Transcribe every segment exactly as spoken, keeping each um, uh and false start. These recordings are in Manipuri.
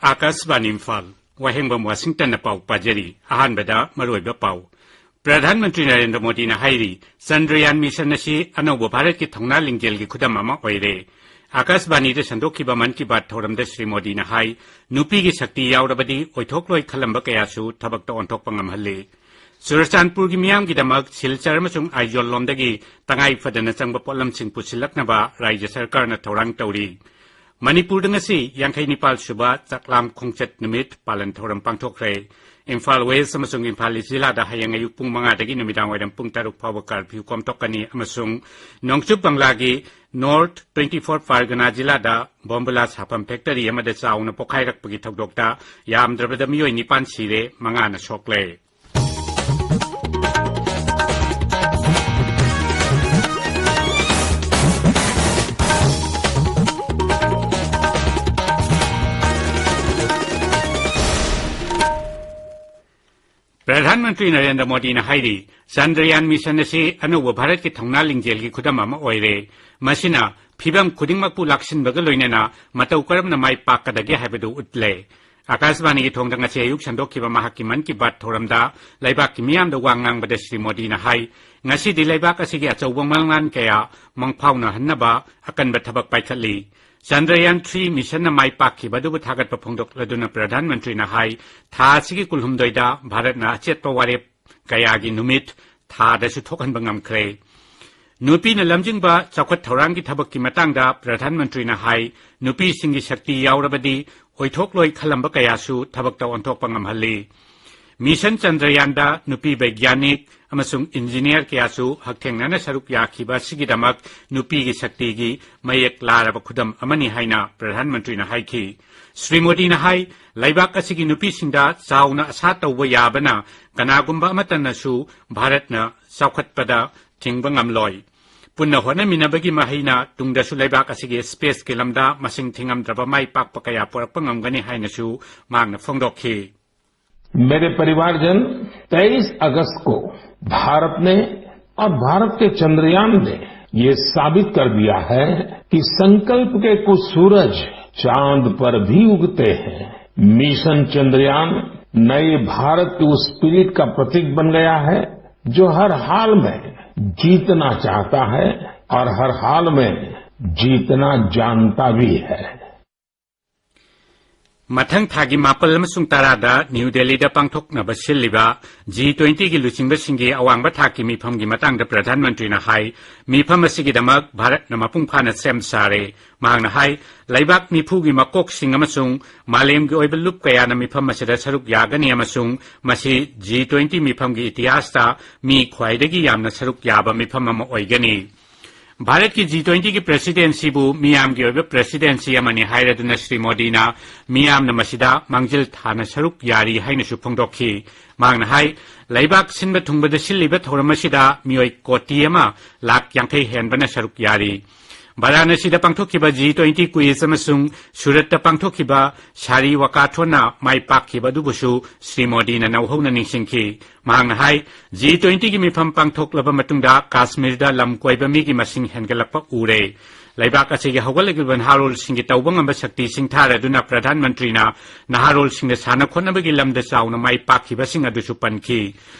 ꯑꯥꯀꯥꯁꯕꯥꯅꯤ ꯏꯝꯐꯥꯜ꯫ ꯋꯥꯍꯦꯡꯕꯝ ꯋꯥꯁꯤꯡꯇꯟꯅ ꯄꯥꯎ ꯄꯥꯖꯔꯤ꯫ ꯑꯍꯥꯟꯕꯗ ꯃꯔꯨꯑꯣꯏꯕ ꯄꯥꯎ꯫ ꯄ꯭ꯔꯙꯥꯟ ꯃꯟꯇ꯭ꯔꯤ ꯅꯔꯦꯟꯗ꯭ꯔ ꯃꯣꯗꯤꯅ ꯍꯥꯏꯔꯤ, ꯆꯟꯗ꯭ꯔꯌꯥꯟ ꯃꯤꯁꯟ ꯑꯁꯤ ꯑꯅꯧꯕ ꯚꯥꯔꯠꯀꯤ ꯊꯧꯅꯥ ꯂꯤꯡꯖꯦꯜꯒꯤ ꯈꯨꯗꯝ ꯑꯃ ꯑꯣꯏꯔꯦ꯫ ꯑꯥꯀꯥꯁꯕꯥꯅꯤꯗ ꯁꯟꯗꯣꯛꯈꯤꯕ ꯃꯟ ꯀꯤ ꯕꯥꯠ ꯊꯧꯔꯝꯗ ꯁ꯭ꯔꯤ ꯃꯣꯗꯤꯅ ꯍꯥꯏ, ꯅꯨꯄꯤꯒꯤ ꯁꯛꯇꯤ ꯌꯥꯎꯔꯕꯗꯤ ꯑꯣꯏꯊꯣꯛꯂꯣꯏ ꯈꯜꯂꯝꯕ ꯀꯌꯥꯁꯨ ꯊꯕꯛꯇ ꯑꯣꯟꯊꯣꯛꯄ ꯉꯝꯍꯜꯂꯤ꯫ ꯆꯨꯔꯆꯥꯟꯄꯨꯔꯒꯤ ꯃꯤꯌꯥꯝꯒꯤꯗꯃꯛ ꯁꯤꯜꯆꯔ ꯑꯃꯁꯨꯡ ꯑꯥꯏꯖꯣꯜ ꯂꯣꯝꯗꯒꯤ ꯇꯉꯥꯏ ꯐꯗꯅ ꯆꯪꯕ ꯄꯣꯠꯂꯝꯁꯤꯡ ꯄꯨꯁꯤꯜꯂꯛꯅꯕ ꯔꯥꯖ꯭ꯌ ꯁꯔꯀꯥꯔꯅ ꯊꯧꯔꯥꯡ ꯇꯧꯔꯤ꯫ ꯃꯅꯤꯄꯨꯔꯗ ꯉꯁꯤ ꯌꯥꯡꯈꯩ ꯅꯤꯄꯥꯜ ꯁꯨꯕ ꯆꯥꯛꯂꯥꯝ ꯈꯣꯡꯆꯠ ꯅꯨꯃꯤꯠ ꯄꯥꯂꯟ ꯊꯧꯔꯝ ꯄꯥꯡꯊꯣꯛꯈ꯭ꯔꯦ꯫ ꯏꯝꯐꯥꯜ ꯋꯦꯁ ꯑꯃꯁꯨꯡ ꯏꯝꯐꯥꯜ ꯏꯁ ꯖꯤꯂꯥꯗ ꯍꯌꯦꯡ ꯑꯌꯨꯛ ꯄꯨꯡ ꯃꯉꯥꯗꯒꯤ ꯅꯨꯃꯤꯗꯥꯡ ꯋꯥꯏꯔꯝ ꯄꯨꯡ ꯇꯔꯨꯛ ꯐꯥꯎꯕ ꯀꯔꯐ꯭ꯌꯨ ꯀꯣꯝꯊꯣꯛꯀꯅꯤ ꯑꯃꯁꯨꯡ ꯅꯣꯡꯆꯨꯞ ꯕꯪꯂꯥꯒꯤ ꯅꯣꯔꯠ ꯇ꯭ꯋꯦꯟꯇꯤ ꯐꯣꯔ ꯄꯥꯔꯒꯅꯥ ꯖꯤꯂꯥꯗ ꯕꯣꯝꯕꯨꯂꯥ ꯁꯥꯐꯝ ꯐꯦꯛꯇꯔꯤ ꯑꯃꯗ ꯆꯥꯎꯅ ꯄꯣꯈꯥꯏꯔꯛꯄꯒꯤ ꯊꯧꯗꯣꯛꯇ ꯌꯥꯝꯗ꯭ꯔꯕꯗ ꯃꯤꯑꯣꯏ ꯅꯤꯄꯥꯟ ꯁꯤꯔꯦ, ꯃꯉꯥꯅ ꯁꯣꯛꯂꯦ꯫ ꯄ꯭ꯔꯙꯥꯟ ꯃꯟꯇ꯭ꯔꯤ ꯅꯔꯦꯟꯗ꯭ꯔ ꯃꯣꯗꯤꯅ ꯍꯥꯏꯔꯤ, ꯆꯟꯗ꯭ꯔꯌꯥꯟ ꯃꯤꯁꯟ ꯑꯁꯤ ꯑꯅꯧꯕ ꯚꯥꯔꯠꯀꯤ ꯊꯧꯅꯥ ꯂꯤꯡꯖꯦꯜꯒꯤ ꯈꯨꯗꯝ ꯑꯃ ꯑꯣꯏꯔꯦ꯫ ꯃꯁꯤꯅ ꯐꯤꯚꯝ ꯈꯨꯗꯤꯡꯃꯛꯄꯨ ꯂꯥꯛꯁꯤꯟꯕꯒ ꯂꯣꯏꯅꯅ ꯃꯇꯧ ꯀꯔꯝꯅ ꯃꯥꯏ ꯄꯥꯛꯀꯗꯒꯦ ꯍꯥꯏꯕꯗꯨ ꯎꯠꯂꯦ꯫ ꯑꯥꯀꯥꯁꯕꯥꯅꯤꯒꯤ ꯊꯣꯡꯗ ꯉꯁꯤ ꯑꯌꯨꯛ ꯁꯟꯗꯣꯛꯈꯤꯕ ꯃꯍꯥꯛꯀꯤ ꯃꯟ ꯀꯤ ꯕꯥꯠ ꯊꯧꯔꯝꯗ ꯂꯩꯕꯥꯛꯀꯤ ꯃꯤꯌꯥꯝꯗ ꯋꯥ ꯉꯥꯡꯕꯗ ꯁ꯭ꯔꯤ ꯃꯣꯗꯤꯅ ꯍꯥꯏ, ꯉꯁꯤꯗꯤ ꯂꯩꯕꯥꯛ ꯑꯁꯤꯒꯤ ꯑꯆꯧꯕ ꯃꯪꯂꯥꯟ ꯀꯌꯥ ꯃꯪꯐꯥꯎꯅꯍꯟꯅꯕ ꯑꯀꯟꯕ ꯊꯕꯛ ꯄꯥꯏꯈꯠꯂꯤ꯫ ꯆꯟꯗ꯭ꯔꯌꯥꯟ ꯊ꯭ꯔꯤ ꯃꯤꯁꯟꯅ ꯃꯥꯏ ꯄꯥꯛꯈꯤꯕ ꯑꯗꯨꯕꯨ ꯊꯥꯒꯠꯄ ꯐꯣꯡꯗꯣꯛꯂꯗꯨꯅ ꯄ꯭ꯔꯙꯥꯟ ꯃꯟꯇ꯭ꯔꯤꯅ ꯍꯥꯏ, ꯊꯥ ꯑꯁꯤꯒꯤ ꯀꯨꯜꯍꯨꯝꯗꯣꯏꯗ ꯚꯥꯔꯠꯅ ꯑꯆꯦꯠꯄ ꯋꯥꯔꯦꯞ ꯀꯌꯥꯒꯤ ꯅꯨꯃꯤꯠ ꯊꯥꯗꯁꯨ ꯊꯣꯛꯍꯟꯕ ꯉꯝꯈ꯭ꯔꯦ꯫ ꯅꯨꯄꯤꯅ ꯂꯝꯖꯤꯡꯕ ꯆꯥꯎꯈꯠ ꯊꯧꯔꯥꯡꯒꯤ ꯊꯕꯛꯀꯤ ꯃꯇꯥꯡꯗ ꯄ꯭ꯔꯙꯥꯟ ꯃꯟꯇ꯭ꯔꯤꯅ ꯍꯥꯏ, ꯅꯨꯄꯤꯁꯤꯡꯒꯤ ꯁꯛꯇꯤ ꯌꯥꯎꯔꯕꯗꯤ ꯑꯣꯏꯊꯣꯛꯂꯣꯏ ꯈꯜꯂꯝꯕ ꯀꯌꯥꯁꯨ ꯊꯕꯛꯇ ꯑꯣꯟꯊꯣꯛꯄ ꯉꯝꯍꯜꯂꯤ꯫ ꯃꯤꯁꯟ ꯆꯟꯗ꯭ꯔꯌꯥꯟꯗ ꯅꯨꯄꯤ ꯕꯩꯒ꯭ꯌꯥꯅꯤꯛ ꯑꯃꯁꯨꯡ ꯏꯟꯖꯤꯅꯤꯌꯔ ꯀꯌꯥꯁꯨ ꯍꯛꯊꯦꯡꯅꯅ ꯁꯔꯨꯛ ꯌꯥꯈꯤꯕ ꯑꯁꯤꯒꯤꯗꯃꯛ ꯅꯨꯄꯤꯒꯤ ꯁꯛꯇꯤꯒꯤ ꯃꯌꯦꯛ ꯂꯥꯔꯕ ꯈꯨꯗꯝ ꯑꯃꯅꯤ ꯍꯥꯏꯅ ꯄ꯭ꯔꯙꯥꯟ ꯃꯟꯇ꯭ꯔꯤꯅ ꯍꯥꯏꯈꯤ꯫ ꯁ꯭ꯔꯤ ꯃꯣꯗꯤꯅ ꯍꯥꯏ, ꯂꯩꯕꯥꯛ ꯑꯁꯤꯒꯤ ꯅꯨꯄꯤꯁꯤꯡꯗ ꯆꯥꯎꯅ ꯑꯁꯥ ꯇꯧꯕ ꯌꯥꯕꯅ ꯀꯅꯥꯒꯨꯝꯕ ꯑꯃꯠꯇꯅꯁꯨ ꯚꯥꯔꯠꯅ ꯆꯥꯎꯈꯠꯄꯗ ꯊꯤꯡꯕ ꯉꯝꯂꯣꯏ꯫ ꯄꯨꯟꯅ ꯍꯣꯠꯅꯃꯤꯟꯅꯕꯒꯤ ꯃꯍꯩꯅ ꯇꯨꯡꯗꯁꯨ ꯂꯩꯕꯥꯛ ꯑꯁꯤꯒꯤ ꯁ꯭ꯄꯦꯁꯀꯤ ꯂꯝꯗ ꯃꯁꯤꯡ ꯊꯤꯉꯝꯗ꯭ꯔꯕ ꯃꯥꯏ ꯄꯥꯛꯄ ꯀꯌꯥ ꯄꯨꯔꯛꯄ ꯉꯝꯒꯅꯤ ꯍꯥꯏꯅꯁꯨ ꯃꯍꯥꯛꯅ ꯐꯣꯡꯗꯣꯛꯈꯤ꯫ मेरे परिवारजन, तेईस अगस्त को भारत ने और भारत के चंद्रयान ने ये साबित कर दिया है कि संकल्प के कुछ सूरज चांद पर भी उगते हैं। मिशन चंद्रयान नए भारत के उस स्पिरिट का प्रतीक बन गया है, जो हर हाल में जीतना चाहता है और हर हाल में जीतना जानता भी है। ꯃꯊꯪ ꯊꯥꯒꯤ ꯃꯥꯄꯜ ꯑꯃꯁꯨꯡ ꯇꯔꯥꯗ ꯅ꯭ꯌꯨ ꯗꯦꯜꯂꯤꯗ ꯄꯥꯡꯊꯣꯛꯅꯕ ꯁꯤꯜꯂꯤꯕ ꯖꯤ ꯇ꯭ꯋꯦꯟꯇꯤꯒꯤ ꯂꯨꯆꯤꯡꯕꯁꯤꯡꯒꯤ ꯑꯋꯥꯡꯕ ꯊꯥꯛꯀꯤ ꯃꯤꯐꯝꯒꯤ ꯃꯇꯥꯡꯗ ꯄ꯭ꯔꯙꯥꯟ ꯃꯟꯇ꯭ꯔꯤꯅ ꯍꯥꯏ, ꯃꯤꯐꯝ ꯑꯁꯤꯒꯤꯗꯃꯛ ꯚꯥꯔꯠꯅ ꯃꯄꯨꯡ ꯐꯥꯅ ꯁꯦꯝ ꯁꯥꯔꯦ꯫ ꯃꯍꯥꯛꯅ ꯍꯥꯏ, ꯂꯩꯕꯥꯛ ꯅꯤꯐꯨꯒꯤ ꯃꯀꯣꯛꯁꯤꯡ ꯑꯃꯁꯨꯡ ꯃꯥꯂꯦꯝꯒꯤ ꯑꯣꯏꯕ ꯂꯨꯞ ꯀꯌꯥꯅ ꯃꯤꯐꯝ ꯑꯁꯤꯗ ꯁꯔꯨꯛ ꯌꯥꯒꯅꯤ ꯑꯃꯁꯨꯡ ꯃꯁꯤ ꯖꯤ ꯇ꯭ꯋꯦꯟꯇꯤ ꯃꯤꯐꯝꯒꯤ ꯏꯇꯤꯍꯥꯁꯇ ꯃꯤ ꯈ꯭ꯋꯥꯏꯗꯒꯤ ꯌꯥꯝꯅ ꯁꯔꯨꯛ ꯌꯥꯕ ꯃꯤꯐꯝ ꯑꯃ ꯑꯣꯏꯒꯅꯤ꯫ ꯚꯥꯔꯠꯀꯤ ꯖꯤ ꯇ꯭ꯋꯦꯟꯇꯤꯒꯤ ꯄ꯭ꯔꯦꯁꯤꯗꯦꯟꯁꯤꯕꯨ ꯃꯤꯌꯥꯝꯒꯤ ꯑꯣꯏꯕ ꯄ꯭ꯔꯦꯁꯤꯗꯦꯟꯁꯤ ꯑꯃꯅꯤ ꯍꯥꯏꯔꯗꯨꯅ ꯁ꯭ꯔꯤ ꯃꯣꯗꯤꯅ ꯃꯤꯌꯥꯝꯅ ꯃꯁꯤꯗ ꯃꯥꯡꯖꯤꯜ ꯊꯥꯅ ꯁꯔꯨꯛ ꯌꯥꯔꯤ ꯍꯥꯏꯅꯁꯨ ꯐꯣꯡꯗꯣꯛꯈꯤ꯫ ꯃꯍꯥꯛꯅ ꯍꯥꯏ, ꯂꯩꯕꯥꯛ ꯁꯤꯟꯕ ꯊꯨꯡꯕꯗ ꯁꯤꯜꯂꯤꯕ ꯊꯧꯔꯝ ꯑꯁꯤꯗ ꯃꯤꯑꯣꯏ ꯀꯣꯇꯤ ꯑꯃ ꯂꯥꯈ ꯌꯥꯡꯈꯩ ꯍꯦꯟꯕꯅ ꯁꯔꯨꯛ ꯌꯥꯔꯤ꯫ ꯚꯥꯔꯥꯅꯁꯤꯗ ꯄꯥꯡꯊꯣꯛꯈꯤꯕ ꯖꯤ ꯇ꯭ꯋꯦꯟꯇꯤ ꯀ꯭ꯋꯤꯖ ꯑꯃꯁꯨꯡ ꯁꯨꯔꯠꯇ ꯄꯥꯡꯊꯣꯛꯈꯤꯕ ꯁꯥꯔꯤ ꯋꯥꯀꯥꯊꯣꯟꯅ ꯃꯥꯏ ꯄꯥꯛꯈꯤꯕ ꯑꯗꯨꯕꯨꯁꯨ ꯁ꯭ꯔꯤ ꯃꯣꯗꯤꯅ ꯅꯧꯍꯧꯅ ꯅꯤꯡꯁꯤꯡꯈꯤ꯫ ꯃꯍꯥꯛꯅ ꯍꯥꯏ, ꯖꯤ ꯇ꯭ꯋꯦꯟꯇꯤꯒꯤ ꯃꯤꯐꯝ ꯄꯥꯡꯊꯣꯛꯂꯕ ꯃꯇꯨꯡꯗ ꯀꯥꯁꯃꯤꯔꯗ ꯂꯝ ꯀꯣꯏꯕ ꯃꯤꯒꯤ ꯃꯁꯤꯡ ꯍꯦꯟꯒꯠꯂꯛꯄ ꯎꯔꯦ꯫ ꯂꯩꯕꯥꯛ ꯑꯁꯤꯒꯤ ꯍꯧꯒꯠꯂꯛꯂꯤꯕ ꯅꯍꯥꯔꯣꯜꯁꯤꯡꯒꯤ ꯇꯧꯕ ꯉꯝꯕ ꯁꯛꯇꯤ ꯁꯤꯡꯊꯥꯔꯗꯨꯅ ꯄ꯭ꯔꯙꯥꯟ ꯃꯟꯇ꯭ꯔꯤꯅ ꯅꯍꯥꯔꯣꯜꯁꯤꯡꯅ ꯁꯥꯟꯅ ꯈꯣꯠꯅꯕꯒꯤ ꯂꯝꯗ ꯆꯥꯎꯅ ꯃꯥꯏ ꯄꯥꯛꯈꯤꯕꯁꯤꯡ ꯑꯗꯨꯁꯨ ꯄꯟꯈꯤ꯫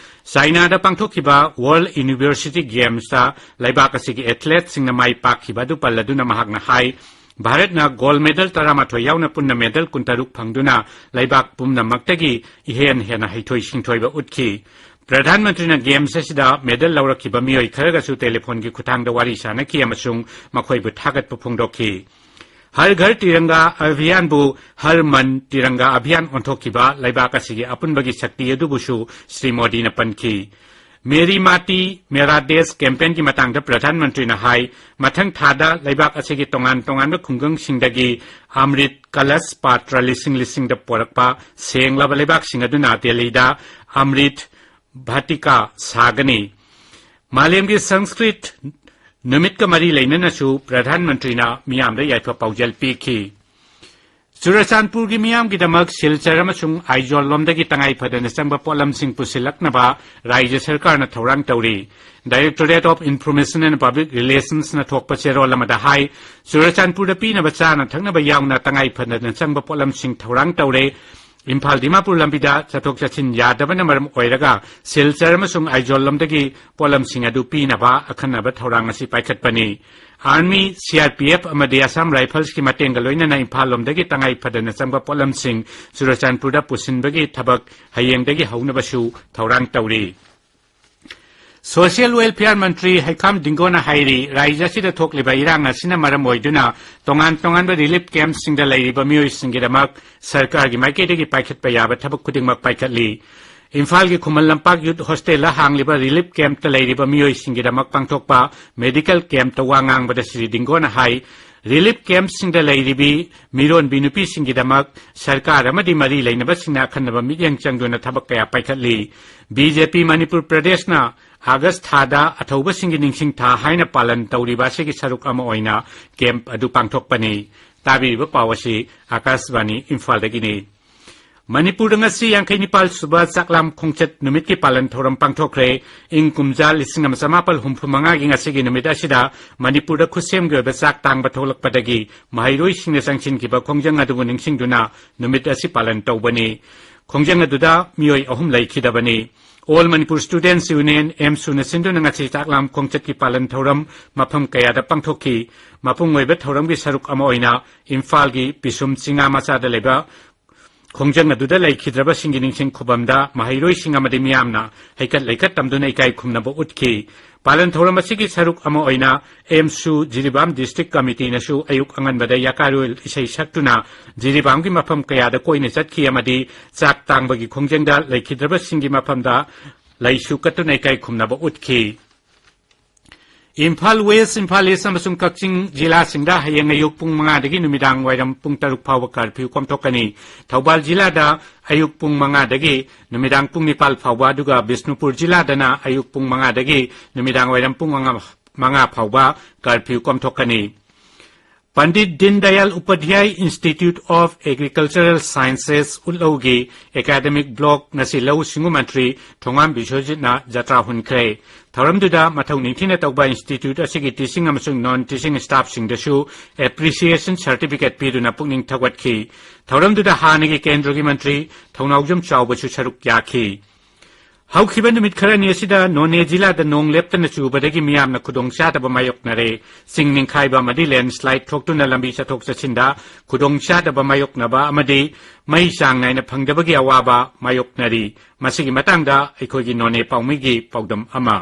ꯆꯥꯏꯅꯥꯗ ꯄꯥꯡꯊꯣꯛꯈꯤꯕ ꯋꯥꯔꯜꯗ ꯌꯨꯅꯤꯚꯔꯁꯤꯇꯤ ꯒꯦꯝꯁꯇ ꯂꯩꯕꯥꯛ ꯑꯁꯤꯒꯤ ꯑꯦꯊꯂꯦꯠꯁꯤꯡꯅ ꯃꯥꯏ ꯄꯥꯛꯈꯤꯕ ꯑꯗꯨ ꯄꯜꯂꯗꯨꯅ ꯃꯍꯥꯛꯅ ꯍꯥꯏ, ꯚꯥꯔꯠꯅ ꯒꯣꯜꯗ ꯃꯦꯗꯜ ꯇꯔꯥꯃꯥꯊꯣꯏ ꯌꯥꯎꯅ ꯄꯨꯟꯅ ꯃꯦꯗꯜ ꯀꯨꯟꯇꯔꯨꯛ ꯐꯪꯗꯨꯅ ꯂꯩꯕꯥꯛ ꯄꯨꯝꯅꯃꯛꯇꯒꯤ ꯏꯍꯦꯟ ꯍꯦꯟꯅ ꯍꯩꯊꯣꯏ ꯁꯤꯡꯊꯣꯏꯕ ꯎꯠꯈꯤ꯫ ꯄ꯭ꯔꯙꯥꯟ ꯃꯟꯇ꯭ꯔꯤꯅ ꯒꯦꯝꯁ ꯑꯁꯤꯗ ꯃꯦꯗꯜ ꯂꯧꯔꯛꯈꯤꯕ ꯃꯤꯑꯣꯏ ꯈꯔꯒꯁꯨ ꯇꯦꯂꯤꯐꯣꯟꯒꯤ ꯈꯨꯠꯊꯥꯡꯗ ꯋꯥꯔꯤ ꯁꯥꯅꯈꯤ ꯑꯃꯁꯨꯡ ꯃꯈꯣꯏꯕꯨ ꯊꯥꯒꯠꯄ ꯐꯣꯡꯗꯣꯛꯈꯤ꯫ ꯍꯔ ꯘꯔ ꯇꯤꯔꯪꯒꯥ ꯑꯚꯤꯌꯥꯟꯕꯨ ꯍꯔ ꯃꯟ ꯇꯤꯔꯪꯒꯥ ꯑꯚꯤꯌꯥꯟ ꯑꯣꯟꯊꯣꯛꯈꯤꯕ ꯂꯩꯕꯥꯛ ꯑꯁꯤꯒꯤ ꯑꯄꯨꯟꯕꯒꯤ ꯁꯛꯇꯤ ꯑꯗꯨꯕꯨꯁꯨ ꯁ꯭ꯔꯤ ꯃꯣꯗꯤꯅ ꯄꯟꯈꯤ꯫ ꯃꯦꯔꯤ ꯃꯥꯇꯤ ꯃꯦꯔꯥ ꯗꯦꯁ ꯀꯦꯝꯄꯦꯟꯒꯤ ꯃꯇꯥꯡꯗ ꯄ꯭ꯔꯙꯥꯟ ꯃꯟꯇ꯭ꯔꯤꯅ ꯍꯥꯏ, ꯃꯊꯪ ꯊꯥꯗ ꯂꯩꯕꯥꯛ ꯑꯁꯤꯒꯤ ꯇꯣꯉꯥꯟ ꯇꯣꯉꯥꯟꯕ ꯈꯨꯡꯒꯪꯁꯤꯡꯗꯒꯤ ꯑꯃ꯭ꯔꯤꯠ ꯀꯂꯁ ꯄꯥꯇ꯭ꯔ ꯂꯤꯁꯤꯡ ꯂꯤꯁꯤꯡꯗ ꯄꯣꯔꯛꯄ ꯁꯦꯡꯂꯕ ꯂꯩꯕꯥꯛꯁꯤꯡ ꯑꯗꯨꯅ ꯗꯦꯜꯂꯤꯗ ꯑꯃ꯭ꯔꯤꯠ ꯚꯥꯇꯤꯀꯥ ꯁꯥꯒꯅꯤ꯫ ꯃꯥꯂꯦꯝꯒꯤ ꯁꯪꯁꯀ꯭ꯔꯤꯠ ꯅꯨꯃꯤꯠꯀ ꯃꯔꯤ ꯂꯩꯅꯅꯁꯨ ꯄ꯭ꯔꯙꯥꯟ ꯃꯟꯇ꯭ꯔꯤꯅ ꯃꯤꯌꯥꯝꯗ ꯌꯥꯏꯐ ꯄꯥꯎꯖꯦꯜ ꯄꯤꯈꯤ꯫ ꯆꯨꯔꯆꯥꯟꯄꯨꯔꯒꯤ ꯃꯤꯌꯥꯝꯒꯤꯗꯃꯛ ꯁꯤꯜꯆꯔ ꯑꯃꯁꯨꯡ ꯑꯥꯏꯖꯣꯜ ꯂꯣꯝꯗꯒꯤ ꯇꯉꯥꯏ ꯐꯗꯅ ꯆꯪꯕ ꯄꯣꯠꯂꯝꯁꯤꯡ ꯄꯨꯁꯤꯜꯂꯛꯅꯕ ꯔꯥꯏꯖ꯭ꯌ ꯁꯔꯀꯥꯔꯅ ꯊꯧꯔꯥꯡ ꯇꯧꯔꯤ꯫ Directorate of Information and Public Relationsꯅ ꯊꯣꯛꯄ ꯆꯦꯔꯣꯜ ꯑꯃꯗ ꯍꯥꯏ, ꯆꯨꯔꯆꯥꯟꯄꯨꯔꯗ ꯄꯤꯅꯕ ꯆꯥꯅ ꯊꯛꯅꯕ ꯌꯥꯎꯅ ꯇꯉꯥꯏ ꯐꯗꯅ ꯆꯪꯕ ꯄꯣꯠꯂꯝꯁꯤꯡ ꯊꯧꯔꯥꯡ ꯇꯧꯔꯦ꯫ ꯏꯝꯐꯥꯜ ꯗꯤꯃꯥꯄꯨꯔ ꯂꯝꯕꯤꯗ ꯆꯠꯊꯣꯛ ꯆꯠꯁꯤꯟ ꯌꯥꯗꯕꯅ ꯃꯔꯝ ꯑꯣꯏꯔꯒ ꯁꯤꯜꯆꯔ ꯑꯃꯁꯨꯡ ꯑꯥꯏꯖꯣꯜ ꯂꯣꯝꯗꯒꯤ ꯄꯣꯠꯂꯝꯁꯤꯡ ꯑꯗꯨ ꯄꯤꯅꯕ ꯑꯈꯟꯅꯕ ꯊꯧꯔꯥꯡ ꯑꯁꯤ ꯄꯥꯏꯈꯠꯄꯅꯤ꯫ Army, C R P F ꯑꯃꯗꯤ Assam Riflesꯀꯤ ꯃꯇꯦꯡꯒ ꯂꯣꯏꯅꯅ ꯏꯝꯐꯥꯜ ꯂꯣꯝꯗꯒꯤ ꯇꯉꯥꯏ ꯐꯗꯅ ꯆꯪꯕ ꯄꯣꯠꯂꯝꯁꯤꯡ ꯆꯨꯔꯆꯥꯟꯄꯨꯔꯗ ꯄꯨꯁꯤꯟꯕꯒꯤ ꯊꯕꯛ ꯍꯌꯦꯡꯗꯒꯤ ꯍꯧꯅꯕꯁꯨ ꯊꯧꯔꯥꯡ ꯇꯧꯔꯤ꯫ Social Welfare ꯃꯟꯇ꯭ꯔꯤ ꯍꯩꯈꯥꯝ ꯗꯤꯡꯒꯣꯅ ꯍꯥꯏꯔꯤ, ꯔꯥꯏꯖ꯭ꯌ ꯑꯁꯤꯗ ꯊꯣꯛꯂꯤꯕ ꯏꯔꯥꯡ ꯑꯁꯤꯅ ꯃꯔꯝ ꯑꯣꯏꯗꯨꯅ ꯇꯣꯉꯥꯟ ꯇꯣꯉꯥꯟꯕ relief campꯁꯤꯡꯗ ꯂꯩꯔꯤꯕ ꯃꯤꯑꯣꯏꯁꯤꯡꯒꯤꯗꯃꯛ ꯁꯔꯀꯥꯔꯒꯤ ꯃꯥꯏꯀꯩꯗꯒꯤ ꯄꯥꯏꯈꯠꯄ ꯌꯥꯕ ꯊꯕꯛ ꯈꯨꯗꯤꯡꯃꯛ ꯄꯥꯏꯈꯠꯂꯤ꯫ ꯏꯝꯐꯥꯜꯒꯤ ꯈꯨꯃꯟ ꯂꯝꯄꯥꯛ Youth Hostelꯗ ꯍꯥꯡꯂꯤꯕ relief campꯇ ꯂꯩꯔꯤꯕ ꯃꯤꯑꯣꯏꯁꯤꯡꯒꯤꯗꯃꯛ ꯄꯥꯡꯊꯣꯛꯄ medical campꯇ ꯋꯥ ꯉꯥꯡꯕꯗ ꯁ꯭ꯔꯤ ꯗꯤꯡꯒꯣꯅ ꯍꯥꯏ, relief campꯁꯤꯡꯗ ꯂꯩꯔꯤꯕꯤ ꯃꯤꯔꯣꯟꯕꯤ ꯅꯨꯄꯤꯁꯤꯡꯒꯤꯗꯃꯛ ꯁꯔꯀꯥꯔ ꯑꯃꯗꯤ ꯃꯔꯤ ꯂꯩꯅꯕꯁꯤꯡꯅ ꯑꯈꯟꯅꯕ ꯃꯤꯠꯌꯦꯡ ꯆꯪꯗꯨꯅ ꯊꯕꯛ ꯀꯌꯥ ꯄꯥꯏꯈꯠꯂꯤ꯫ B J P ꯃꯅꯤꯄꯨꯔ ꯄ꯭ꯔꯗꯦꯁꯅ ꯑꯥꯒꯁ ꯊꯥꯗ ꯑꯊꯧꯕꯁꯤꯡꯒꯤ ꯅꯤꯡꯁꯤꯡ ꯊꯥ ꯍꯥꯏꯅ ꯄꯥꯂꯟ ꯇꯧꯔꯤꯕ ꯑꯁꯤꯒꯤ ꯁꯔꯨꯛ ꯑꯃ ꯑꯣꯏꯅ camp ꯑꯗꯨ ꯄꯥꯡꯊꯣꯛꯄꯅꯤ꯫ ꯇꯥꯕꯤꯔꯤꯕ ꯄꯥꯎ ꯑꯁꯤ ꯑꯥꯀꯥꯁꯕꯥꯅꯤ ꯏꯝꯐꯥꯜꯗꯒꯤꯅꯤ꯫ ꯃꯅꯤꯄꯨꯔꯗ ꯉꯁꯤ ꯌꯥꯡꯈꯩ ꯅꯤꯄꯥꯜ ꯁꯨꯕ ꯆꯥꯛꯂꯥꯝ ꯈꯣꯡꯆꯠ ꯅꯨꯃꯤꯠꯀꯤ ꯄꯥꯂꯟ ꯊꯧꯔꯝ ꯄꯥꯡꯊꯣꯛꯈ꯭ꯔꯦ꯫ ꯏꯪ ꯀꯨꯝꯖꯥ ꯂꯤꯁꯤꯡ ꯑꯃ ꯆꯃꯥꯄꯜ ꯍꯨꯝꯐꯨ ꯃꯉꯥꯒꯤ ꯉꯁꯤꯒꯤ ꯅꯨꯃꯤꯠ ꯑꯁꯤꯗ ꯃꯅꯤꯄꯨꯔꯗ ꯈꯨꯠꯁꯦꯝꯒꯤ ꯑꯣꯏꯕ ꯆꯥꯛ ꯇꯥꯡꯕ ꯊꯣꯛꯂꯛꯄꯗꯒꯤ ꯃꯍꯩꯔꯣꯏꯁꯤꯡꯅ ꯆꯪꯁꯤꯟꯈꯤꯕ ꯈꯣꯡꯖꯪ ꯑꯗꯨꯕꯨ ꯅꯤꯡꯁꯤꯡꯗꯨꯅ ꯅꯨꯃꯤꯠ ꯑꯁꯤ ꯄꯥꯂꯟ ꯇꯧꯕꯅꯤ꯫ ꯈꯣꯡꯖꯪ ꯑꯗꯨꯗ ꯃꯤꯑꯣꯏ ꯑꯍꯨꯝ ꯂꯩꯈꯤꯗꯕꯅꯤ꯫ All Manipur Students Union, AMSUꯅ ꯁꯤꯟꯗꯨꯅ ꯉꯁꯤ ꯆꯥꯛꯂꯥꯝ ꯈꯣꯡꯆꯠꯀꯤ ꯄꯥꯂꯟ ꯊꯧꯔꯝ ꯃꯐꯝ ꯀꯌꯥꯗ ꯄꯥꯡꯊꯣꯛꯈꯤ꯫ ꯃꯄꯨꯡ ꯑꯣꯏꯕ ꯊꯧꯔꯝꯒꯤ ꯁꯔꯨꯛ ꯑꯃ ꯑꯣꯏꯅ ꯏꯝꯐꯥꯜꯒꯤ ꯄꯤꯁꯨꯝ ꯆꯤꯉꯥ ꯃꯆꯥꯗ ꯂꯩꯕ ꯈꯣꯡꯖꯪ ꯑꯗꯨꯗ ꯂꯩꯈꯤꯗ꯭ꯔꯕꯁꯤꯡꯒꯤ ꯅꯤꯡꯁꯤꯡ ꯈꯨꯕꯝꯗ ꯃꯍꯩꯔꯣꯏꯁꯤꯡ ꯑꯃꯗꯤ ꯃꯤꯌꯥꯝꯅ ꯍꯩꯀꯠ ꯂꯩꯀꯠ ꯇꯝꯗꯨꯅ ꯏꯀꯥꯏ ꯈꯨꯝꯅꯕ ꯎꯠꯈꯤ꯫ ꯄꯥꯂꯟ ꯊꯧꯔꯝ ꯑꯁꯤꯒꯤ ꯁꯔꯨꯛ ꯑꯃ ꯑꯣꯏꯅ AMSU ꯖꯤꯔꯤꯕꯥꯝ district committeeꯅꯁꯨ ꯑꯌꯨꯛ ꯑꯉꯟꯕꯗ ꯌꯥꯀꯥꯏꯔꯣꯜ ꯏꯁꯩ ꯁꯛꯇꯨꯅ ꯖꯤꯔꯤꯕꯥꯝꯒꯤ ꯃꯐꯝ ꯀꯌꯥꯗ ꯀꯣꯏꯅ ꯆꯠꯈꯤ ꯑꯃꯗꯤ ꯆꯥꯛ ꯇꯥꯡꯕꯒꯤ ꯈꯣꯡꯖꯪꯗ ꯂꯩꯈꯤꯗ꯭ꯔꯕꯁꯤꯡꯒꯤ ꯃꯐꯝꯗ ꯂꯩꯁꯨ ꯀꯠꯇꯨꯅ ꯏꯀꯥꯏ ꯈꯨꯝꯅꯕ ꯎꯠꯈꯤ꯫ ꯏꯝꯐꯥꯜ West, ꯏꯝꯐꯥꯜ East ꯑꯃꯁꯨꯡ ꯀꯛꯆꯤꯡ ꯖꯤꯂꯥꯁꯤꯡꯗ ꯍꯌꯦꯡ ꯑꯌꯨꯛ ꯄꯨꯡ ꯃꯉꯥꯗꯒꯤ ꯅꯨꯃꯤꯗꯥꯡ ꯋꯥꯏꯔꯝ ꯄꯨꯡ ꯇꯔꯨꯛ ꯐꯥꯎꯕ curfew ꯀꯣꯝꯊꯣꯛꯀꯅꯤ꯫ ꯊꯧꯕꯥꯜ ꯖꯤꯂꯥꯗ ꯑꯌꯨꯛ ꯄꯨꯡ ꯃꯉꯥꯗꯒꯤ ꯅꯨꯃꯤꯗꯥꯡ ꯄꯨꯡ ꯅꯤꯄꯥꯜ ꯐꯥꯎꯕ, ꯑꯗꯨꯒ ꯕꯤꯁꯅꯨꯄꯨꯔ ꯖꯤꯂꯥꯗꯅ ꯑꯌꯨꯛ ꯄꯨꯡ ꯃꯉꯥꯗꯒꯤ ꯅꯨꯃꯤꯗꯥꯡ ꯋꯥꯏꯔꯝ ꯄꯨꯡ ꯃꯉꯥ, ꯃꯉꯥ ꯐꯥꯎꯕ curfew ꯀꯣꯝꯊꯣꯛꯀꯅꯤ꯫ Pandit din Dayal Upadhyay Institute of Agricultural Sciences, ꯎꯠꯂꯧꯒꯤ academic block ꯉꯁꯤ ꯂꯧꯎ ꯁꯤꯡꯎ ꯃꯟꯇ꯭ꯔꯤ ꯊꯣꯉꯥꯝ ꯕꯤꯁ꯭ꯋꯖꯤꯠꯅ ꯖꯇ꯭ꯔꯥ ꯍꯨꯟꯈ꯭ꯔꯦ꯫ ꯊꯧꯔꯝꯗꯨꯗ ꯃꯊꯧ ꯅꯤꯡꯊꯤꯅ ꯇꯧꯕ institute ꯑꯁꯤꯒꯤ teaching ꯑꯃꯁꯨꯡ non teaching staffꯁꯤꯡꯗꯁꯨ appreciation certificate ꯄꯤꯗꯨꯅ ꯄꯨꯛꯅꯤꯡ ꯊꯧꯒꯠꯈꯤ꯫ ꯊꯧꯔꯝꯗꯨꯗ ꯍꯥꯟꯅꯒꯤ ꯀꯦꯟꯗ꯭ꯔꯒꯤ ꯃꯟꯇ꯭ꯔꯤ ꯊꯧꯅꯥꯎꯖꯝ ꯆꯥꯎꯕꯁꯨ ꯁꯔꯨꯛ ꯌꯥꯈꯤ꯫ ꯍꯧꯈꯤꯕ ꯅꯨꯃꯤꯠ ꯈꯔꯅꯤ ꯑꯁꯤꯗ ꯅꯣꯅꯦ ꯖꯤꯂꯥꯗ ꯅꯣꯡ ꯂꯦꯞꯇꯅ ꯆꯨꯕꯗꯒꯤ ꯃꯤꯌꯥꯝꯅ ꯈꯨꯗꯣꯡꯆꯥꯗꯕ ꯃꯥꯌꯣꯛꯅꯔꯦ꯫ ꯆꯤꯡ ꯅꯤꯡꯈꯥꯏꯕ ꯑꯃꯗꯤ landslide ꯊꯣꯛꯇꯨꯅ ꯂꯝꯕꯤ ꯆꯠꯊꯣꯛ ꯆꯠꯁꯤꯟꯗ ꯈꯨꯗꯣꯡꯆꯥꯗꯕ ꯃꯥꯌꯣꯛꯅꯕ ꯑꯃꯗꯤ ꯃꯩ ꯆꯥꯡ ꯅꯥꯏꯅ ꯐꯪꯗꯕꯒꯤ ꯑꯋꯥꯕ ꯃꯥꯌꯣꯛꯅꯔꯤ꯫ ꯃꯁꯤꯒꯤ ꯃꯇꯥꯡꯗ ꯑꯩꯈꯣꯏꯒꯤ ꯅꯣꯅꯦ ꯄꯥꯎꯃꯤꯒꯤ ꯄꯥꯎꯗꯝ ꯑꯃ꯫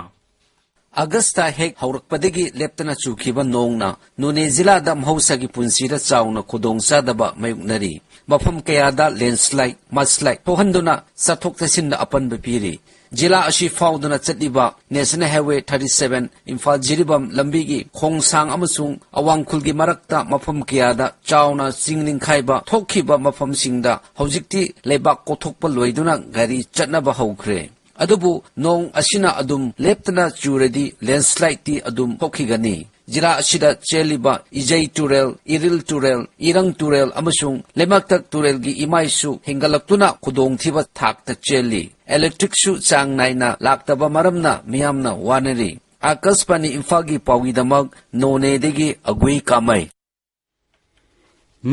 ꯑꯥꯒꯁꯇ ꯍꯦꯛ ꯍꯧꯔꯛꯄꯗꯒꯤ ꯂꯦꯞꯇꯅ ꯆꯨꯈꯤꯕ ꯅꯣꯡꯅ ꯅꯣꯅꯦ ꯖꯤꯂꯥꯗ ꯃꯍꯧꯁꯥꯒꯤ ꯄꯨꯟꯁꯤꯗ ꯆꯥꯎꯅ ꯈꯨꯗꯣꯡꯆꯥꯗꯕ ꯃꯥꯌꯣꯛꯅꯔꯤ꯫ ꯃꯐꯝ ꯀꯌꯥꯗ landslide, mudslide ꯊꯣꯛꯍꯟꯗꯨꯅ ꯆꯠꯊꯣꯛ ꯆꯠꯁꯤꯟꯗ ꯑꯄꯟꯕ ꯄꯤꯔꯤ꯫ ꯖꯤꯂꯥ ꯑꯁꯤ ꯐꯥꯎꯗꯨꯅ ꯆꯠꯂꯤꯕ National Highway thirty seven Imphal Jiribam ꯂꯝꯕꯤꯒꯤ ꯈꯣꯡꯁꯥꯡ ꯑꯃꯁꯨꯡ ꯑꯋꯥꯡ ꯈꯨꯜꯒꯤ ꯃꯔꯛꯇ ꯃꯐꯝ ꯀꯌꯥꯗ ꯆꯥꯎꯅ ꯆꯤꯡ ꯅꯤꯡꯈꯥꯏꯕ ꯊꯣꯛꯈꯤꯕ ꯃꯐꯝꯁꯤꯡꯗ ꯍꯧꯖꯤꯛꯇꯤ ꯂꯩꯕꯥꯛ ꯀꯣꯊꯣꯛꯄ ꯂꯣꯏꯗꯨꯅ ꯒꯥꯔꯤ ꯆꯠꯅꯕ ꯍꯧꯈ꯭ꯔꯦ꯫ ꯑꯗꯨꯕꯨ ꯅꯣꯡ ꯑꯁꯤꯅ ꯑꯗꯨꯝ ꯂꯦꯞꯇꯅ ꯆꯨꯔꯗꯤ landslideꯇꯤ ꯑꯗꯨꯝ ꯊꯣꯛꯈꯤꯒꯅꯤ꯫ ꯖꯤꯂꯥ ꯑꯁꯤꯗ ꯆꯦꯜꯂꯤꯕ ꯏꯖꯩ ꯇꯨꯔꯦꯜ, ꯏꯔꯤꯜ ꯇꯨꯔꯦꯜ, ꯏꯔꯪ ꯇꯨꯔꯦꯜ ꯑꯃꯁꯨꯡ ꯂꯩꯃꯥꯛꯇꯛ ꯇꯨꯔꯦꯜꯒꯤ ꯏꯃꯥꯏꯁꯨ ꯍꯦꯟꯒꯠꯂꯛꯇꯨꯅ ꯈꯨꯗꯣꯡꯊꯤꯕ ꯊꯥꯛꯇ ꯆꯦꯜꯂꯤ꯫ Electricꯁꯨ ꯆꯥꯡ ꯅꯥꯏꯅ ꯂꯥꯛꯇꯕ ꯃꯔꯝꯅ ꯃꯤꯌꯥꯝꯅ ꯋꯥꯅꯔꯤ꯫ ꯑꯥꯀꯥꯁꯕꯥꯅꯤ ꯏꯝꯐꯥꯜꯒꯤ ꯄꯥꯎꯒꯤꯗꯃꯛ ꯅꯣꯅꯦꯗꯒꯤ ꯑꯒꯨꯏ ꯀꯥꯃꯩ꯫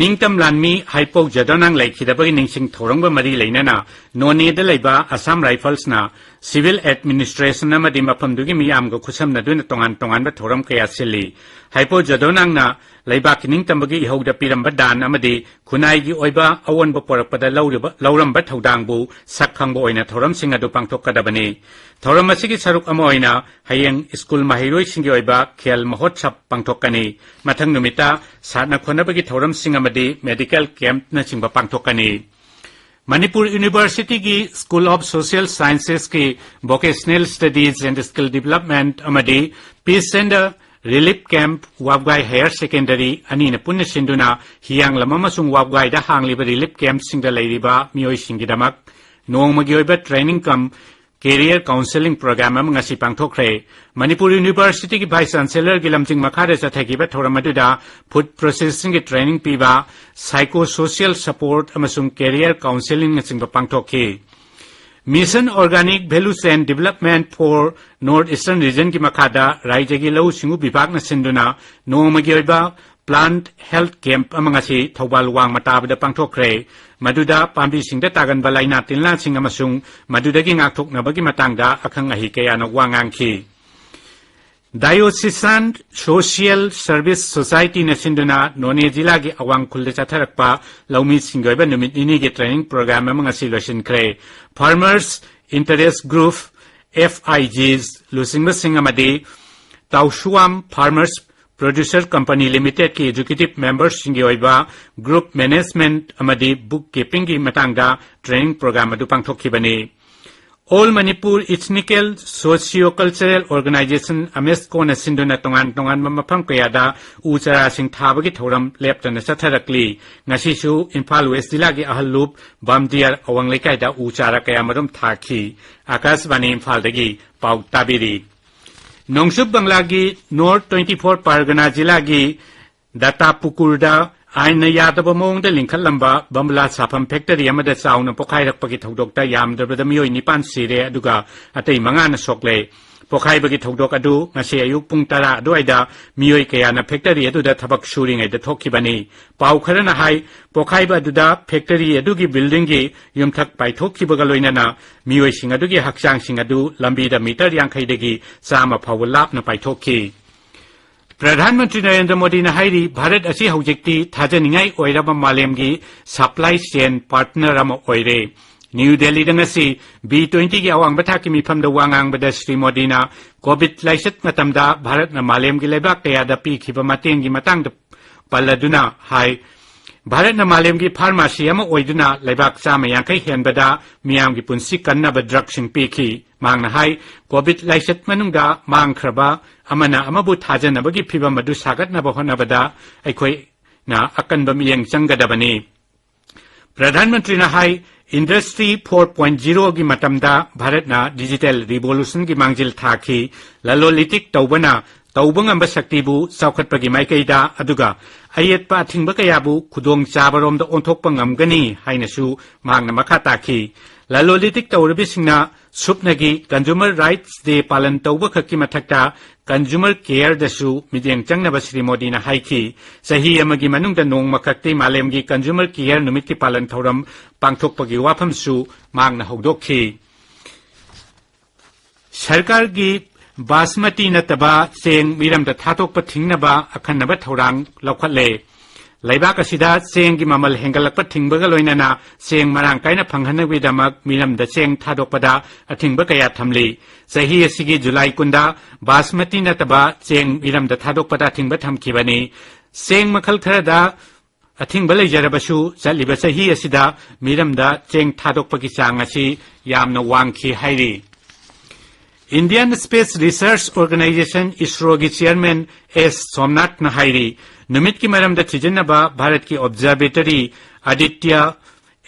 ꯅꯤꯡꯇꯝ ꯂꯥꯟꯃꯤ ꯍꯩꯄꯧ ꯖꯥꯗꯣꯅꯥꯡ ꯂꯩꯈꯤꯗꯕꯒꯤ ꯅꯤꯡꯁꯤꯡ ꯊꯧꯔꯝꯒ ꯃꯔꯤ ꯂꯩꯅꯅ ꯅꯣꯅꯦꯗ ꯂꯩꯕ Assam Riflesꯅ civil administration ꯑꯃꯗꯤ ꯃꯐꯝꯗꯨꯒꯤ ꯃꯤꯌꯥꯝꯒ ꯈꯨꯠꯁꯝꯅꯗꯨꯅ ꯇꯣꯉꯥꯟ ꯇꯣꯉꯥꯟꯕ ꯊꯧꯔꯝ ꯀꯌꯥ ꯁꯤꯜꯂꯤ꯫ ꯍꯩꯄꯧ ꯖꯥꯗꯣꯅꯥꯡꯅ ꯂꯩꯕꯥꯛꯀꯤ ꯅꯤꯡꯇꯝꯕꯒꯤ ꯏꯍꯧꯗ ꯄꯤꯔꯝꯕ ꯗꯥꯟ ꯑꯃꯗꯤ ꯈꯨꯟꯅꯥꯏꯒꯤ ꯑꯣꯏꯕ ꯑꯑꯣꯟꯕ ꯄꯨꯔꯛꯄꯗ ꯂꯧꯔꯤꯕ, ꯂꯧꯔꯝꯕ ꯊꯧꯗꯥꯡꯕꯨ ꯁꯛ ꯈꯪꯕ ꯑꯣꯏꯅ ꯊꯧꯔꯝꯁꯤꯡ ꯑꯗꯨ ꯄꯥꯡꯊꯣꯛꯀꯗꯕꯅꯤ꯫ ꯊꯧꯔꯝ ꯑꯁꯤꯒꯤ ꯁꯔꯨꯛ ꯑꯃ ꯑꯣꯏꯅ ꯍꯌꯦꯡ ꯁ꯭ꯀꯨꯜ ꯃꯍꯩꯔꯣꯏꯁꯤꯡꯒꯤ ꯑꯣꯏꯕ ꯈꯦꯜ ꯃꯍꯣꯠꯁꯕ ꯄꯥꯡꯊꯣꯛꯀꯅꯤ꯫ ꯃꯊꯪ ꯅꯨꯃꯤꯠꯇ ꯁꯥꯟꯅ ꯈꯣꯠꯅꯕꯒꯤ ꯊꯧꯔꯝꯁꯤꯡ ꯑꯃꯗꯤ medical campꯅꯆꯤꯡꯕ ꯄꯥꯡꯊꯣꯛꯀꯅꯤ꯫ Manipur Universityꯒꯤ School of Social Scienceꯀꯤ Vocational Studies and Skill Development ꯑꯃꯗꯤ Peace and Relief Camp ꯋꯥꯕꯒꯥꯏ Higher Secondary ꯑꯅꯤꯅ ꯄꯨꯟꯅ ꯁꯤꯟꯗꯨꯅ ꯍꯤꯌꯥꯡꯂꯝ ꯑꯃꯁꯨꯡ ꯋꯥꯕꯒꯥꯏꯗ ꯍꯥꯡꯂꯤꯕ relief campꯁꯤꯡꯗ ꯂꯩꯔꯤꯕ ꯃꯤꯑꯣꯏꯁꯤꯡꯒꯤꯗꯃꯛ ꯅꯣꯡꯃꯒꯤ ꯑꯣꯏꯕ training cum Career Counselling Program ꯑꯃ ꯉꯁꯤ ꯄꯥꯡꯊꯣꯛꯈ꯭ꯔꯦ꯫ ꯃꯅꯤꯄꯨꯔ ꯌꯨꯅꯤꯚꯔꯁꯤꯇꯤꯒꯤ Vice Chancellorꯒꯤ ꯂꯝꯖꯤꯡ ꯃꯈꯥꯗ ꯆꯠꯊꯈꯤꯕ ꯊꯧꯔꯝ ꯑꯗꯨꯗ food processingꯒꯤ training ꯄꯤꯕ, psychosocial support ꯑꯃꯁꯨꯡ career counselling ꯅꯆꯤꯡꯕ ꯄꯥꯡꯊꯣꯛꯈꯤ꯫ Mission Organic Value Chain Development for North Eastern Regionꯒꯤ ꯃꯈꯥꯗ ꯔꯥꯏꯖ꯭ꯌꯒꯤ ꯂꯧꯎ ꯁꯤꯡꯎ ꯕꯤꯚꯥꯒꯅ ꯁꯤꯟꯗꯨꯅ ꯅꯣꯡꯃꯒꯤ ꯑꯣꯏꯕ plant health camp ꯑꯃ ꯉꯁꯤ ꯊꯧꯕꯥꯜ ꯋꯥꯡꯃ ꯇꯥꯕꯗ ꯄꯥꯡꯊꯣꯛꯈ꯭ꯔꯦ꯫ ꯃꯗꯨꯗ ꯄꯥꯝꯕꯤꯁꯤꯡꯗ ꯇꯥꯒꯟꯕ ꯂꯥꯏꯅꯥ ꯇꯤꯟꯅꯥꯁꯤꯡ ꯑꯃꯁꯨꯡ ꯃꯗꯨꯗꯒꯤ ꯉꯥꯛꯊꯣꯛꯅꯕꯒꯤ ꯃꯇꯥꯡꯗ ꯑꯈꯪ ꯑꯍꯩ ꯀꯌꯥꯅ ꯋꯥ ꯉꯥꯡꯈꯤ꯫ Diocesan Social Service Societyꯅ ꯁꯤꯟꯗꯨꯅ ꯅꯣꯅꯦ ꯖꯤꯂꯥꯒꯤ ꯑꯋꯥꯡ ꯈꯨꯜꯗ ꯆꯠꯊꯔꯛꯄ ꯂꯧꯃꯤꯁꯤꯡꯒꯤ ꯑꯣꯏꯕ ꯅꯨꯃꯤꯠ ꯅꯤꯅꯤꯒꯤ training program ꯑꯃ ꯉꯁꯤ ꯂꯣꯏꯁꯤꯟꯈ꯭ꯔꯦ꯫ Farmers Interest Group, F I Gs, ꯂꯨꯆꯤꯡꯕꯁꯤꯡ ꯑꯃꯗꯤ ꯇꯥꯎꯁꯨꯋꯥꯝ Farmers Producer Company Limitedꯀꯤ executive memberꯁꯤꯡꯒꯤ ꯑꯣꯏꯕ group management ꯑꯃꯗꯤ book keepingꯒꯤ ꯃꯇꯥꯡꯗ training program ꯑꯗꯨ ꯄꯥꯡꯊꯣꯛꯈꯤꯕꯅꯤ꯫ All Manipur Ethnical Socio-Cultural Organization, AMESCOꯅ ꯁꯤꯟꯗꯨꯅ ꯇꯣꯉꯥꯟ ꯇꯣꯉꯥꯟꯕ ꯃꯐꯝ ꯀꯌꯥꯗ ꯎ ꯆꯥꯔꯥꯁꯤꯡ ꯊꯥꯕꯒꯤ ꯊꯧꯔꯝ ꯂꯦꯞꯇꯅ ꯆꯠꯊꯔꯛꯂꯤ꯫ ꯉꯁꯤꯁꯨ ꯏꯝꯐꯥꯜ ꯋꯦꯁ ꯖꯤꯂꯥꯒꯤ ꯑꯍꯜꯂꯨꯞ ꯕꯥꯝꯗꯤꯌꯥꯔ ꯑꯋꯥꯡ ꯂꯩꯀꯥꯏꯗ ꯎ ꯆꯥꯔꯥ ꯀꯌꯥꯃꯔꯨꯝ ꯊꯥꯈꯤ꯫ ꯑꯥꯀꯥꯁꯕꯥꯅꯤ ꯏꯝꯐꯥꯜꯗꯒꯤ ꯄꯥꯎ ꯇꯥꯕꯤꯔꯤ꯫ ꯅꯣꯡꯆꯨꯞ ꯕꯪꯂꯥꯒꯤ North twenty-four Pargana ꯖꯤꯂꯥꯒꯤ ꯗꯇꯥꯄꯨꯀꯨꯔꯗ ꯑꯥꯏꯟꯅ ꯌꯥꯗꯕ ꯃꯑꯣꯡꯗ ꯂꯤꯡꯈꯠꯂꯝꯕ ꯕꯝꯕꯨꯂꯥ ꯁꯥꯐꯝ factory ꯑꯃꯗ ꯆꯥꯎꯅ ꯄꯣꯈꯥꯏꯔꯛꯄꯒꯤ ꯊꯧꯗꯣꯛꯇ ꯌꯥꯝꯗ꯭ꯔꯕꯗ ꯃꯤꯑꯣꯏ ꯅꯤꯄꯥꯟ ꯁꯤꯔꯦ, ꯑꯗꯨꯒ ꯑꯇꯩ ꯃꯉꯥꯅ ꯁꯣꯛꯂꯦ꯫ ꯄꯣꯈꯥꯏꯕꯒꯤ ꯊꯧꯗꯣꯛ ꯑꯗꯨ ꯉꯁꯤ ꯑꯌꯨꯛ ꯄꯨꯡ ꯇꯔꯥ ꯑꯗꯨꯋꯥꯏꯗ ꯃꯤꯑꯣꯏ ꯀꯌꯥꯅ factory ꯑꯗꯨꯗ ꯊꯕꯛ ꯁꯨꯔꯤꯉꯩꯗ ꯊꯣꯛꯈꯤꯕꯅꯤ꯫ ꯄꯥꯎ ꯈꯔꯅ ꯍꯥꯏ, ꯄꯣꯈꯥꯏꯕ ꯑꯗꯨꯗ factory ꯑꯗꯨꯒꯤ buildingꯒꯤ ꯌꯨꯝꯊꯛ ꯄꯥꯏꯊꯣꯛꯈꯤꯕꯒ ꯂꯣꯏꯅꯅ ꯃꯤꯑꯣꯏꯁꯤꯡ ꯑꯗꯨꯒꯤ ꯍꯛꯆꯥꯡꯁꯤꯡ ꯑꯗꯨ ꯂꯝꯕꯤꯗ meter ꯌꯥꯡꯈꯩꯗꯒꯤ ꯆꯥꯝꯃ ꯐꯥꯎꯕ ꯂꯥꯞꯅ ꯄꯥꯏꯊꯣꯛꯈꯤ꯫ ꯄ꯭ꯔꯙꯥꯟ ꯃꯟꯇ꯭ꯔꯤ ꯅꯔꯦꯟꯗ꯭ꯔ ꯃꯣꯗꯤꯅ ꯍꯥꯏꯔꯤ, ꯚꯥꯔꯠ ꯑꯁꯤ ꯍꯧꯖꯤꯛꯇꯤ ꯊꯥꯖꯅꯤꯡꯉꯥꯏ ꯑꯣꯏꯔꯕ ꯃꯥꯂꯦꯝꯒꯤ supply chain partner ꯑꯃ ꯑꯣꯏꯔꯦ꯫ ꯅ꯭ꯌꯨ ꯗꯦꯜꯂꯤꯗ ꯉꯁꯤ B twentyꯒꯤ ꯑꯋꯥꯡꯕ ꯊꯥꯛꯀꯤ ꯃꯤꯐꯝꯗ ꯋꯥ ꯉꯥꯡꯕꯗ ꯁ꯭ꯔꯤ ꯃꯣꯗꯤꯅ COVID ꯂꯥꯏꯆꯠ ꯃꯇꯝꯗ ꯚꯥꯔꯠꯅ ꯃꯥꯂꯦꯝꯒꯤ ꯂꯩꯕꯥꯛ ꯀꯌꯥꯗ ꯄꯤꯈꯤꯕ ꯃꯇꯦꯡꯒꯤ ꯃꯇꯥꯡꯗ ꯄꯜꯂꯗꯨꯅ ꯍꯥꯏ, ꯚꯥꯔꯠꯅ ꯃꯥꯂꯦꯝꯒꯤ pharmacy ꯑꯃ ꯑꯣꯏꯗꯨꯅ ꯂꯩꯕꯥꯛ ꯆꯥꯝꯃ ꯌꯥꯡꯈꯩ ꯍꯦꯟꯕꯗ ꯃꯤꯌꯥꯝꯒꯤ ꯄꯨꯟꯁꯤ ꯀꯟꯅꯕ drugꯁꯤꯡ ꯄꯤꯈꯤ꯫ ꯃꯍꯥꯛꯅ ꯍꯥꯏ, COVID ꯂꯥꯏꯆꯠ ꯃꯅꯨꯡꯗ ꯃꯥꯡꯈ꯭ꯔꯕ ꯑꯃꯅ ꯑꯃꯕꯨ ꯊꯥꯖꯅꯕꯒꯤ ꯐꯤꯚꯝ ꯑꯗꯨ ꯁꯥꯒꯠꯅꯕ ꯍꯣꯠꯅꯕꯗ ꯑꯩꯈꯣꯏꯅ ꯑꯀꯟꯕ ꯃꯤꯠꯌꯦꯡ ꯆꯪꯒꯗꯕꯅꯤ꯫ ꯄ꯭ꯔꯙꯥꯟ ꯃꯟꯇ꯭ꯔꯤꯅ ꯍꯥꯏ, Industry four point zero ꯒꯤ ꯃꯇꯝꯗ ꯚꯥꯔꯠꯅ digital revolution ꯒꯤ ꯃꯥꯡꯖꯤꯜ ꯊꯥꯈꯤ꯫ ꯂꯂꯣꯟ ꯏꯇꯤꯛ ꯇꯧꯕꯅ ꯇꯧꯕ ꯉꯝꯕ ꯁꯛꯇꯤꯕꯨ ꯆꯥꯎꯈꯠꯄꯒꯤ ꯃꯥꯏꯀꯩꯗ, ꯑꯗꯨꯒ ꯑꯌꯦꯠꯄ ꯑꯊꯤꯡꯕ ꯀꯌꯥꯕꯨ ꯈꯨꯗꯣꯡꯆꯥꯕꯔꯣꯝꯗ ꯑꯣꯟꯊꯣꯛꯄ ꯉꯝꯒꯅꯤ ꯍꯥꯏꯅꯁꯨ ꯃꯍꯥꯛꯅ ꯃꯈꯥ ꯇꯥꯈꯤ꯫ ꯂꯂꯣꯟ ꯏꯇꯤꯛ ꯇꯧꯔꯤꯕꯁꯤꯡꯅ ꯁꯨꯞꯅꯒꯤ Consumer Rights Day ꯄꯥꯂꯟ ꯇꯧꯕ ꯈꯛꯀꯤ ꯃꯊꯛꯇ Consumer Care ꯗꯁꯨ ꯃꯤꯠꯌꯦꯡ ꯆꯪꯅꯕ ꯁ꯭ꯔꯤ ꯃꯣꯗꯤꯅ ꯍꯥꯏꯈꯤ꯫ ꯆꯍꯤ ꯑꯃꯒꯤ ꯃꯅꯨꯡꯗ ꯅꯣꯡꯃ ꯈꯛꯇꯤ ꯃꯥꯂꯦꯝꯒꯤ Consumer Care ꯅꯨꯃꯤꯠꯀꯤ ꯄꯥꯂꯟ ꯊꯧꯔꯝ ꯄꯥꯡꯊꯣꯛꯄꯒꯤ ꯋꯥꯐꯝꯁꯨ ꯃꯍꯥꯛꯅ ꯍꯧꯗꯣꯛꯈꯤ꯫ ꯁꯔꯀꯥꯔꯒꯤ ꯕꯥꯁꯃꯇꯤ ꯅꯠꯇꯕ ꯆꯦꯡ ꯃꯤꯔꯝꯗ ꯊꯥꯗꯣꯛꯄ ꯊꯤꯡꯅꯕ ꯑꯈꯟꯅꯕ ꯊꯧꯔꯥꯡ ꯂꯧꯈꯠꯂꯦ꯫ ꯂꯩꯕꯥꯛ ꯑꯁꯤꯗ ꯆꯦꯡꯒꯤ ꯃꯃꯜ ꯍꯦꯟꯒꯠꯂꯛꯄ ꯊꯤꯡꯕꯒ ꯂꯣꯏꯅꯅ ꯆꯦꯡ ꯃꯔꯥꯡ ꯀꯥꯏꯅ ꯐꯪꯍꯟꯅꯕꯒꯤꯗꯃꯛ ꯃꯤꯔꯝꯗ ꯆꯦꯡ ꯊꯥꯗꯣꯛꯄꯗ ꯑꯊꯤꯡꯕ ꯀꯌꯥ ꯊꯝꯂꯤ꯫ ꯆꯍꯤ ꯑꯁꯤꯒꯤ ꯖꯨꯂꯥꯏ ꯀꯨꯟꯗ ꯕꯥꯁꯃꯇꯤ ꯅꯠꯇꯕ ꯆꯦꯡ ꯃꯤꯔꯝꯗ ꯊꯥꯗꯣꯛꯄꯗ ꯑꯊꯤꯡꯕ ꯊꯝꯈꯤꯕꯅꯤ꯫ ꯆꯦꯡ ꯃꯈꯜ ꯈꯔꯗ ꯑꯊꯤꯡꯕ ꯂꯩꯖꯔꯕꯁꯨ, ꯆꯠꯂꯤꯕ ꯆꯍꯤ ꯑꯁꯤꯗ ꯃꯤꯔꯝꯗ ꯆꯦꯡ ꯊꯥꯗꯣꯛꯄꯒꯤ ꯆꯥꯡ ꯑꯁꯤ ꯌꯥꯝꯅ ꯋꯥꯡꯈꯤ ꯍꯥꯏꯔꯤ꯫ Indian Space Research Organisation, ꯏꯁꯔꯣꯒꯤ ꯆꯤꯌꯔꯃꯦꯟ ꯑꯦꯁ ꯁꯣꯝꯅꯥꯊꯅ ꯍꯥꯏꯔꯤ, ꯅꯨꯃꯤꯠꯀꯤ ꯃꯔꯝꯗ ꯊꯤꯖꯤꯟꯅꯕ ꯚꯥꯔꯠꯀꯤ observatory Aditya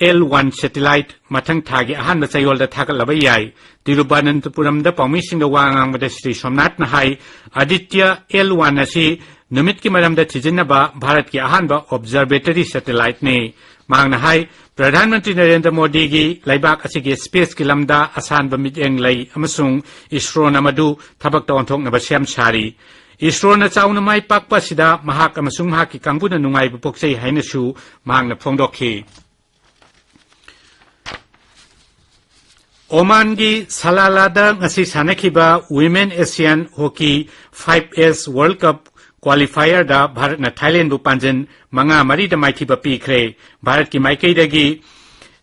L one satellite ꯃꯊꯪ ꯊꯥꯒꯤ ꯑꯍꯥꯟꯕ ꯆꯌꯣꯜꯗ ꯊꯥꯒꯠꯂꯕ ꯌꯥꯏ꯫ ꯇꯤꯔꯨꯕꯅꯟꯇꯄꯨꯔꯝꯗ ꯄꯥꯎꯃꯤꯁꯤꯡꯗ ꯋꯥ ꯉꯥꯡꯕꯗ ꯁ꯭ꯔꯤ ꯁꯣꯝꯅꯥꯊꯅ ꯍꯥꯏ, ꯑꯥꯗꯤꯇ꯭ꯌ ꯑꯦꯜ ꯋꯥꯟ ꯑꯁꯤ ꯅꯨꯃꯤꯠꯀꯤ ꯃꯔꯝꯗ ꯊꯤꯖꯤꯟꯅꯕ ꯚꯥꯔꯠꯀꯤ ꯑꯍꯥꯟꯕ ꯑꯣꯕꯖꯔꯕꯦꯇꯔꯤ ꯁꯦꯇꯤꯂꯥꯏꯠꯅꯤ꯫ ꯃꯍꯥꯛꯅ ꯍꯥꯏ, ꯄ꯭ꯔꯙꯥꯟ ꯃꯟꯇ꯭ꯔꯤ ꯅꯔꯦꯟꯗ꯭ꯔ ꯃꯣꯗꯤꯒꯤ ꯂꯩꯕꯥꯛ ꯑꯁꯤꯒꯤ ꯁ꯭ꯄꯦꯁꯀꯤ ꯂꯝꯗ ꯑꯁꯥꯟꯕ ꯃꯤꯠꯌꯦꯡ ꯂꯩ ꯑꯃꯁꯨꯡ ꯏꯁꯔꯣꯅ ꯃꯗꯨ ꯊꯕꯛꯇ ꯑꯣꯟꯊꯣꯛꯅꯕ ꯁꯦꯝ ꯁꯥꯔꯤ꯫ ꯏꯁꯔꯣꯅ ꯆꯥꯎꯅ ꯃꯥꯏ ꯄꯥꯛꯄ ꯑꯁꯤꯗ ꯃꯍꯥꯛ ꯑꯃꯁꯨꯡ ꯃꯍꯥꯛꯀꯤ ꯀꯥꯡꯕꯨꯅ ꯅꯨꯡꯉꯥꯏꯕ ꯄꯣꯛꯆꯩ ꯍꯥꯏꯅꯁꯨ ꯃꯍꯥꯛꯅ ꯐꯣꯡꯗꯣꯛꯈꯤ꯫ ꯑꯣꯃꯥꯟꯒꯤ ꯁꯂꯥꯂꯥꯗ ꯉꯁꯤ ꯁꯥꯟꯅꯈꯤꯕ Women Asian Hockey five S World Cup qualifierꯗ ꯚꯥꯔꯠꯅ ꯊꯥꯏꯂꯦꯟꯕꯨ ꯄꯥꯟꯖꯟ ꯃꯉꯥ ꯃꯔꯤꯗ ꯃꯥꯏꯊꯤꯕ ꯄꯤꯈ꯭ꯔꯦ꯫ ꯚꯥꯔꯠꯀꯤ ꯃꯥꯏꯀꯩꯗꯒꯤ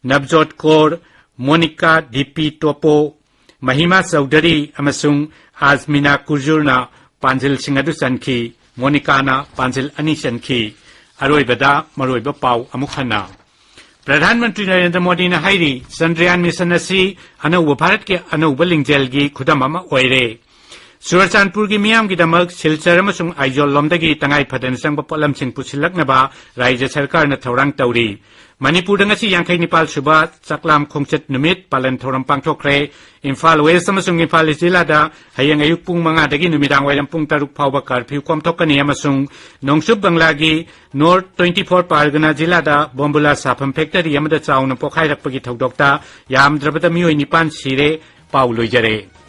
Navjot core, Monica DP ꯇꯣꯄꯣ, ꯃꯍꯤꯃꯥ Chaudhry ꯑꯃꯁꯨꯡ ꯑꯥꯖꯃꯤꯅꯥ ꯀꯨꯔꯖꯨꯔꯅ ꯄꯥꯟꯖꯤꯜꯁꯤꯡ ꯑꯗꯨ ꯆꯟꯈꯤ꯫ ꯃꯣꯅꯤꯀꯥꯅ ꯄꯥꯟꯖꯤꯜ ꯑꯅꯤ ꯆꯟꯈꯤ꯫ ꯑꯔꯣꯏꯕꯗ ꯃꯔꯨꯑꯣꯏꯕ ꯄꯥꯎ ꯑꯃꯨꯛ ꯍꯟꯅ꯫ ꯄ꯭ꯔꯙꯥꯟ ꯃꯟꯇ꯭ꯔꯤ ꯅꯔꯦꯟꯗ꯭ꯔ ꯃꯣꯗꯤꯅ ꯍꯥꯏꯔꯤ, ꯆꯟꯗ꯭ꯔꯌꯥꯟ ꯃꯤꯁꯟ ꯑꯁꯤ ꯑꯅꯧꯕ ꯚꯥꯔꯠꯀꯤ ꯑꯅꯧꯕ ꯂꯤꯡꯖꯦꯜꯒꯤ ꯈꯨꯗꯝ ꯑꯃ ꯑꯣꯏꯔꯦ꯫ ꯆꯨꯔꯆꯥꯟꯄꯨꯔꯒꯤ ꯃꯤꯌꯥꯝꯒꯤꯗꯃꯛ ꯁꯤꯜꯆꯔ ꯑꯃꯁꯨꯡ ꯑꯥꯏꯖꯣꯜ ꯂꯣꯝꯗꯒꯤ ꯇꯉꯥꯏ ꯐꯗꯅ ꯆꯪꯕ ꯄꯣꯠꯂꯝꯁꯤꯡ ꯄꯨꯁꯤꯜꯂꯛꯅꯕ ꯔꯥꯏꯖ꯭ꯌ ꯁꯔꯀꯥꯔꯅ ꯊꯧꯔꯥꯡ ꯇꯧꯔꯤ꯫ ꯃꯅꯤꯄꯨꯔꯗ ꯉꯁꯤ ꯌꯥꯡꯈꯩ ꯅꯤꯄꯥꯜ ꯁꯨꯕ ꯆꯥꯛꯂꯥꯝ ꯈꯣꯡꯆꯠ ꯅꯨꯃꯤꯠ ꯄꯥꯂꯟ ꯊꯧꯔꯝ ꯄꯥꯡꯊꯣꯛꯈ꯭ꯔꯦ꯫ ꯏꯝꯐꯥꯜ ꯋꯦꯁ ꯑꯃꯁꯨꯡ ꯏꯝꯐꯥꯜ ꯏꯁ ꯖꯤꯂꯥꯗ ꯍꯌꯦꯡ ꯑꯌꯨꯛ ꯄꯨꯡ ꯃꯉꯥꯗꯒꯤ ꯅꯨꯃꯤꯗꯥꯡ ꯋꯥꯏꯔꯝ ꯄꯨꯡ ꯇꯔꯨꯛ ꯐꯥꯎꯕ ꯀꯔꯐ꯭ꯌꯨ ꯀꯣꯝꯊꯣꯛꯀꯅꯤ ꯑꯃꯁꯨꯡ ꯅꯣꯡꯆꯨꯞ ꯕꯪꯂꯥꯒꯤ ꯅꯣꯔꯠ ꯇ꯭ꯋꯦꯟꯇꯤ ꯐꯣꯔ ꯄꯥꯔꯒꯅꯥ ꯖꯤꯂꯥꯗ ꯕꯣꯝꯕꯨꯂꯥ ꯁꯥꯐꯝ ꯐꯦꯛꯇꯔꯤ ꯑꯃꯗ ꯆꯥꯎꯅ ꯄꯣꯈꯥꯏꯔꯛꯄꯒꯤ ꯊꯧꯗꯣꯛꯇ ꯌꯥꯝꯗ꯭ꯔꯕꯗ ꯃꯤꯑꯣꯏ ꯅꯤꯄꯥꯟ ꯁꯤꯔꯦ꯫ ꯄꯥꯎ ꯂꯣꯏꯖꯔꯦ꯫